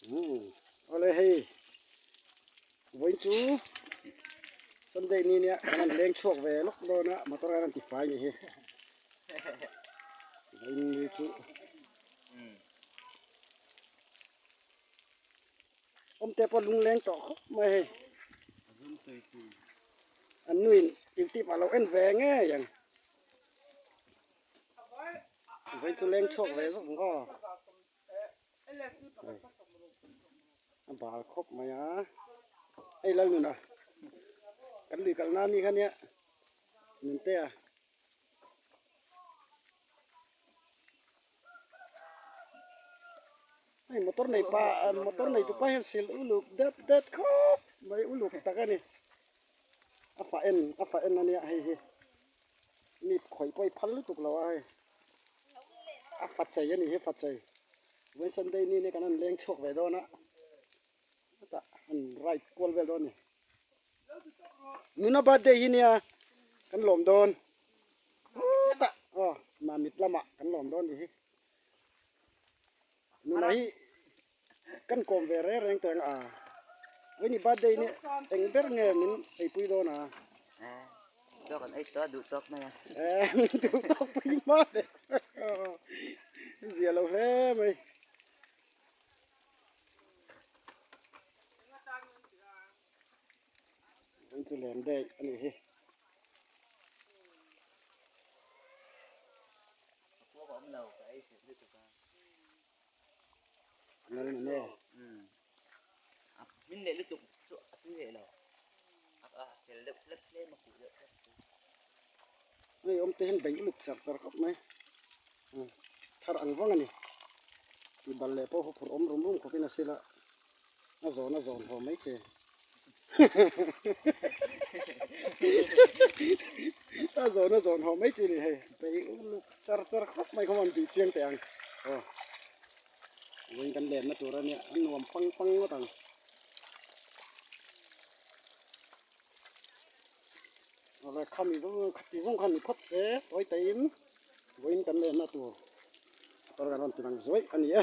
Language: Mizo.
Umm awle hei vawiin chu Sunday ni nia kan han leng chhuak ve lawk dawn a motor an rawn ti fai ni hi vawiin ni chu awm te pawh lungleng tawh khawp mai hei an nuin youtube ah lo en ve ngei ang vawiin chu leng chhuak ve zawk ang aw. A bal khawp mai a hei Lalnuna kan lui kalna ami kha nia Nuntea hei motor nei pa motor nei tu pa hian sil uluk det det khawp mai uluk tak a ni a fah en a fah en ania hei hi mi khawih pawh i phal lutuk lo a hei. A fa chei a nih hi fa chei vawiin sunday ni nia kan han leng chhuak ve dawn a hetah han ride kual vel dawn a ni nuna birthday hi nia kan lawm dawn hetah aw mamit lamah kan lawm dawn nih hi nuna hi kan kawm ve reng reng teh ang a vawiin birthday nia eng ber nge min eipui dawn a. Chaw kan ei tawh a duh tawk mai a. Eh min duh tawk pui hma le zia lo hle mai. An chu lem daih a nih hi. Ka awm lo ka ei hrep lutuk a. Lal nge. Min leh lutuk chu a tui leh lo. A fel deuh hlek hle a kuh deuh hlek. Hei awm te hian bei uluk char char khawp mai. Thar ang vang a ni. Ti bal leh pawh huphurh awm rum rum khawpin a sil a, a zawn a zawn haw mai che. A zawn a zawn haw mai che ni hei. Bei uluk char char khawp mai khaw an tih chiang teh ang. Aw. Vawiin kan lenna tur a nia, a nuam pang pang ngawt ang. Awle khami zawng khati zawng khan ni phawt se tawi taiin vawiin kan lenna tur motor kan rawn ti lang zuaih a ni e.